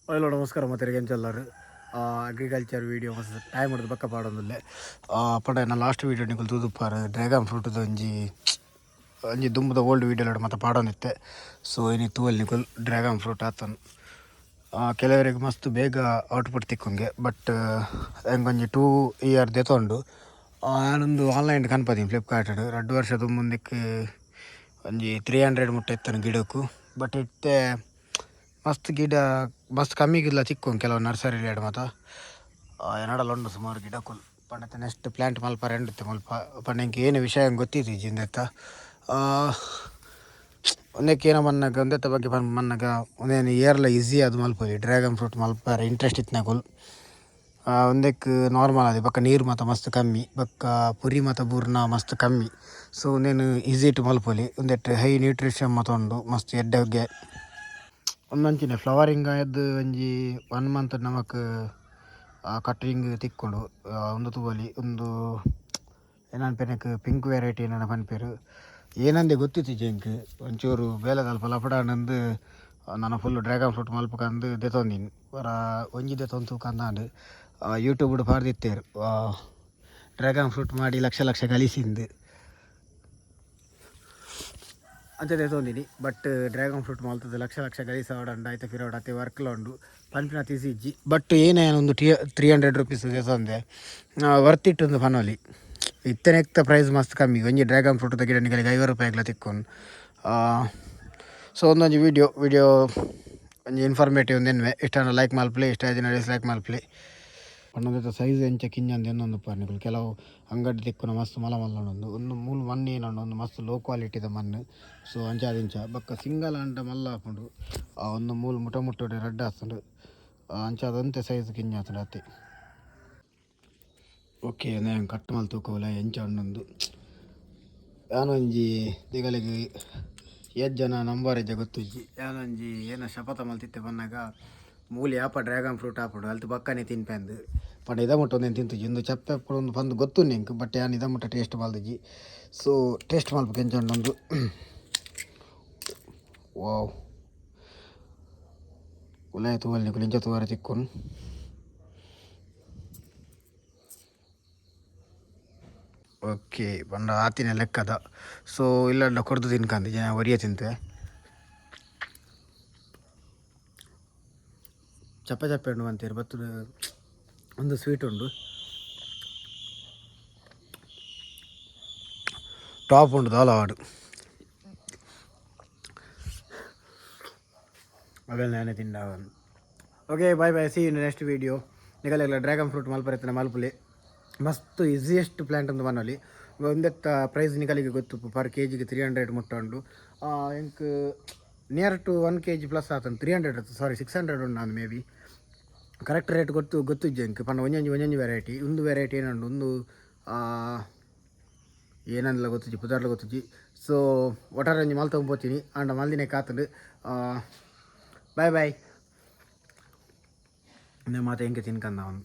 Hello ನಮಸ್ಕಾರ ಮತ್ತೆ ಎಂಚಲ್ಲಾರು agriculture video ಮಸ್ತ್ ಟೈಮ್ ಹಿಡ್ದು ಬಕ್ಕ ಪಾಡೊಂದುಲ್ಲೆ. ಪಂಡ ಎನ್ನ ಲಾಸ್ಟ್ ವೀಡಿಯೋ ನಿಕುಲು ತೂದುಪ್ಪಾರು ಡ್ರ್ಯಾಗನ್ ಫ್ರೂಟ್ದ ಒಂಜಿ ಒಂಜಿ ದುಂಬುದ ಓಲ್ಡ್ ವೀಡಿಯೋ ಮತ್ತೆ ಪಾಡೊಂದಿತ್ತೆ. ಸೊ ಇನಿ ತೂವಲ್ ನಿಕುಲು ಡ್ರ್ಯಾಗನ್ ಫ್ರೂಟ್ ಆತನ್. ಕೆಲವರಿಗೆ ಮಸ್ತ್ ಬೇಗ ಔಟ್ಪುಟ್ ತಿಕ್ಕುಂಗೆ, ಬಟ್ ಎಂಕೊಂಜಿ 2 ಇಯರ್ ದೆತೊಂಡು. ಯಾನೊಂದು ಆನ್ಲೈನ್ ಕನ್ಪದೀನಿ ಫ್ಲಿಪ್ಕಾರ್ಟ್. 2 ವರ್ಷ ದುಂಬುಂದಕ್ಕೆ ಒಂಜಿ 300 ಮುಟ್ಟ ಇತ್ತನು ಗಿಡಕ್ಕೂ. ಬಟ್ ಇತ್ತೆ ಮಸ್ತ್ ಗಿಡ ಮಸ್ತ್ ಕಮ್ಮಿ ಗಿಡ ತಿಕ್ಕು ಕೆಲವು ನರ್ಸರಿ ರೇಟ್ ಮಾತ. ಎನ್ನಡಲ ಉಂಡು ಸುಮಾರು ಗಿಡಕ್ಕುಲು. ಪಂಡ ನೆಕ್ಸ್ಟ್ ಪ್ಲಾಂಟ್ ಮಲ್ಪರೆ ಉಂಡುತ್ತೆ ಮುಲ್ಪ. ಪಂಡ ಎಂಕ್ ಏನು ವಿಷಯ ಗೊತ್ತಿತ್ತು ಇಂದೆತ್ತ. ಒಂದಕ್ಕೆ ಏನೋ ಮನ್ನಾಗ ಒಂದೆತ್ತ ಬಗ್ಗೆ ಮನ್ನಾಗ ಒಂದೇನು ಇಯರ್ಲ ಈಸಿ ಅದು ಮಲ್ಪೊಲಿ. ಡ್ರ್ಯಾಗನ್ ಫ್ರೂಟ್ ಮಲ್ಪರೆ ಇಂಟ್ರೆಸ್ಟ್ ಇತ್ತಿನಕುಲು ಒಂದೆಕ್ ನಾರ್ಮಲ್ ಆದಿ. ಬೊಕ್ಕ ನೀರು ಮಾತ ಮಸ್ತ್ ಕಮ್ಮಿ, ಬೊಕ್ಕ ಪುರಿ ಮಾತ ಬೂರ್ನ ಮಸ್ತ್ ಕಮ್ಮಿ. ಸೊ ಉಂದೆನ್ ಈಸಿ ಟು ಮಲ್ಪೊಲಿ. ಉಂದೆಟ್ ಹೈ ನ್ಯೂಟ್ರಿಷನ್ ಮಾತ ಉಂಡು, ಮಸ್ತ್ ಎಡ್ಡೆಗೆ. ಒಂದಂಚಿನ ಫ್ಲವರಿಂಗ್ ಆದ್ ಒಂಜಿ ಒನ್ ಮಂತ್ ನಮಕ್ ಕಟ್ಟಿಂಗ್ ತಿಕ್ಕುಂಡು. ಉಂದು ತೂವೊಲಿ. ಉಂದು ಏನನ್ಪೆನಕ್ ಪಿಂಕ್ ವೆರೈಟಿ ಏನಾನ ಪನ್ಪೆರ್, ಏನಂದೆ ಗೊತ್ತಿತ್ತಿಜಿ ಎಂಕ್. ಒಂಚೂರು ಬೇಲೆದಲ್ಪ ಲಪಡಾಂಡ್. ನನ ಫುಲ್ ಡ್ರ್ಯಾಗನ್ ಫ್ರೂಟ್ ಮಲ್ಪಕಂದು ದೆತೊಂದಿನಿ. ಪೂರ ಒಂಜಿ ದೆತೊಂದು ತೂಕಂದಾಂಡ್. ಯೂಟ್ಯೂಬ್ ಪಾಡ್ದಿತ್ತೆರ್, ಡ್ರ್ಯಾಗನ್ ಫ್ರೂಟ್ ಮಾಡಿ ಲಕ್ಷ ಲಕ್ಷ ಗಳಿಸಿಂದು ಅಂಚ ದೆತೊಂದಿನಿ. But dragon fruit ಮಲ್ತದ lakh lakh ಗಳಿಸವಡಂಡ ಐತೆ ಫಿರೋಡ್ ಅತ್ತೆ ವರ್ಕ್ಲ ಉಂಡು ಪನ್ಪಿನ ಇಜ್ಜಿ. ಬಟ್ ಏನೇ ಒಂದು ₹300 ದೆತೊಂದೆ, ವರ್ತ್ it ಒಂದು ಪನೊಲಿ. ಇತ್ತೆನೆಕ್ತ ಪ್ರೈಸ್ ಮಸ್ತ್ ಕಮ್ಮಿ. ಒಂಜಿ ಡ್ರ್ಯಾಗನ್ ಫ್ರೂಟ್ ಗಿಡ ನಿಗಳಿಗೆ 50 ರೂಪಾಯಿಗ್ಲ ತಿಕ್ಕೊಂಡು. ಸೊ ಒಂದೊಂಜಿ ವಿಡಿಯೋ ವಿಡಿಯೋ ಒಂಜಿ ಇನ್ಫಾರ್ಮೇಟಿವ್ ಒಂದೆನ್ವೆ. ಇಷ್ಟ ಲೈಕ್ ಮಲ್ಪಲೆ, ಇಷ್ಟ ಆಯ್ತು ಡಿಸ್ಲೈಕ್ ಮಲ್ಪಲೆ. ಪಂಡೊಂದೆತ ಸೈಜ್ ಎಂಚ ಕಿಂಜಂದು ಎನ್ನೊಂದು ನಿಕುಲು. ಕೆಲವು ಅಂಗಡಿ ತಿಕ್ಕುನ ಮಸ್ತ್ ಮಲ್ಲ ಮಲ್ಲ ಉಂಡು. ಒಂದು ಮೂಲು ಮಣ್ಣು ಏನುಂಡು, ಒಂದು ಮಸ್ತ್ ಲೋ ಕ್ವಾಲಿಟಿದ ಮಣ್ಣು. ಸೊ ಅಂಚಾದ್ ಇಂಚ. ಬೊಕ್ಕ ಸಿಂಗಲ್ ಆಂಡ ಮಲ್ಲ ಆಪುಂಡು. ಒಂದು ಮೂಲು ಮುಟ ಮುಟ್ಟುಡು ರಡ್ಡ್ ಆತುಂಡು. ಅಂಚಾದ್ ಒಂತೆ ಸೈಜ್ ಕಿಂಜ ಆತುಂಡು ಅತ್ತೆ. ಓಕೆ, ನೇ ಕಟ್ ಮಲ್ತ್ ತೂಕೋಲೆ ಎಂಚ ಉಂಡೊಂದು. ಯಾನೊಂಜಿ ದಿಗಲಿಗೆ ಏತ್ ಜನ ನಂಬರ್ ಇಜ್ಜ ಗೊತ್ತುಜ್ಜಿ. ಯಾನೊಂಜಿ ಏನ ಶಪಥ ಮಲ್ತಿತ್ತೆ ಪನ್ನಗ, ಮೂಲು ಯಾಪ ಡ್ರ್ಯಾಗನ್ ಫ್ರೂಟ್ ಆಪುಂಡು ಅಲ್ತು ಬಕ್ಕನೆ ತಿನ್ಪೆಂದು. ಪಂಡ ಇದ ಮುಟ್ಟ ಒಂದೇನು ತಿಂತುಜಿ. ಉಂದು ಚಪ್ಪೆ ಒಂದು ಪಂದು ಗೊತ್ತುಂಡು ಎಂಕ್, ಬಟ್ ಯಾನ್ ಇದ ಮುಟ್ಟ ಟೇಸ್ಟ್ ಮಲ್ದಿಜಿ. ಸೊ ಟೇಸ್ಟ್ ಮಲ್ಪಕ್ಕೆ ಎಂಚ ಉಂಡೊಂದು. ವಾವ್, ಉಲಾಯ ತೂವಲ್ ನಿಕುಲು ಇಂಚ ತೂವರೆ ತಿಕ್ಕುನು. ಓಕೆ, ಪಂಡ ಆತಿನ ಲೆಕ್ಕದ. ಸೊ ಇಲ್ಲಡ್ಡ ಕೊರ್ದು ತಿನ್ಕಂದು ಜನ ಒರಿಯ ತಿಂತೆ. ಚಪ್ಪೆ ಚಪ್ಪೆ ಉಂಡು ಅಂತೀರು ಬತ್ತುದು. ಒಂದು ಸ್ವೀಟ್ ಉಂಡು, ಟಾಪ್ ಉಂಡು ದಾಲ ಆಡು. ಅವೆಲ್ಲ ನಾನೇ ತಿಂಡ. Okay, bye bye, see in next video. ನಿಗಲೆಲ್ಲ dragon fruit ಮಲ್ಪರೆತ್ತನ ಮಲ್ಪುಲೆ. ಮಸ್ತ್ ಈಸಿಯೆಸ್ಟ್ ಪ್ಲಾಂಟ್ ಒಂದು ಮನೊಲಿ. ಒಂದೆತ್ತ ಪ್ರೈಸ್ ನಿಕಲಿಗೆ ಗೊತ್ತು, ಪರ್ ಕೆ ಜಿಗೆ 300 ಮುಟ್ಟ ಉಂಡು. ಎಂಕ್ ನಿಯರ್ ಟು 1 ಕೆಜಿ ಪ್ಲಸ್ ಆತಂದು. 300, ಸಾರಿ, 600 ಉಂಡು. ನಾನು ಮೇ ಬಿ ಕರೆಕ್ಟ್ ರೇಟ್ ಗೊತ್ತು ಗೊತ್ತಿಜ್ಜಿ ಎಂಕ್. ಪಂಡ ಒಂಜೊಂಜಿ ಒಂಜೊಂಜಿ ವೆರೈಟಿ. ಒಂದು ವೆರೈಟಿ ಏನುಂಡು, ಒಂದು ಏನಂದಲ ಗೊತ್ತಿಜ್ಜಿ, ಪುದರ್ಲ ಗೊತ್ತಿಜ್ಜಿ. ಸೊ ಒಟ್ಟಾರೆ ಒಂಜಿ ಮಲ್ತೊಂದು ಪೋತೀನಿ. ಆಂಡ ಮಲ್ದಿನ ಕಾತುಂಡು. Bye bye. ಮಾತ ಎಂಕೆ ತಿನ್ಕಂದ ಅವನು.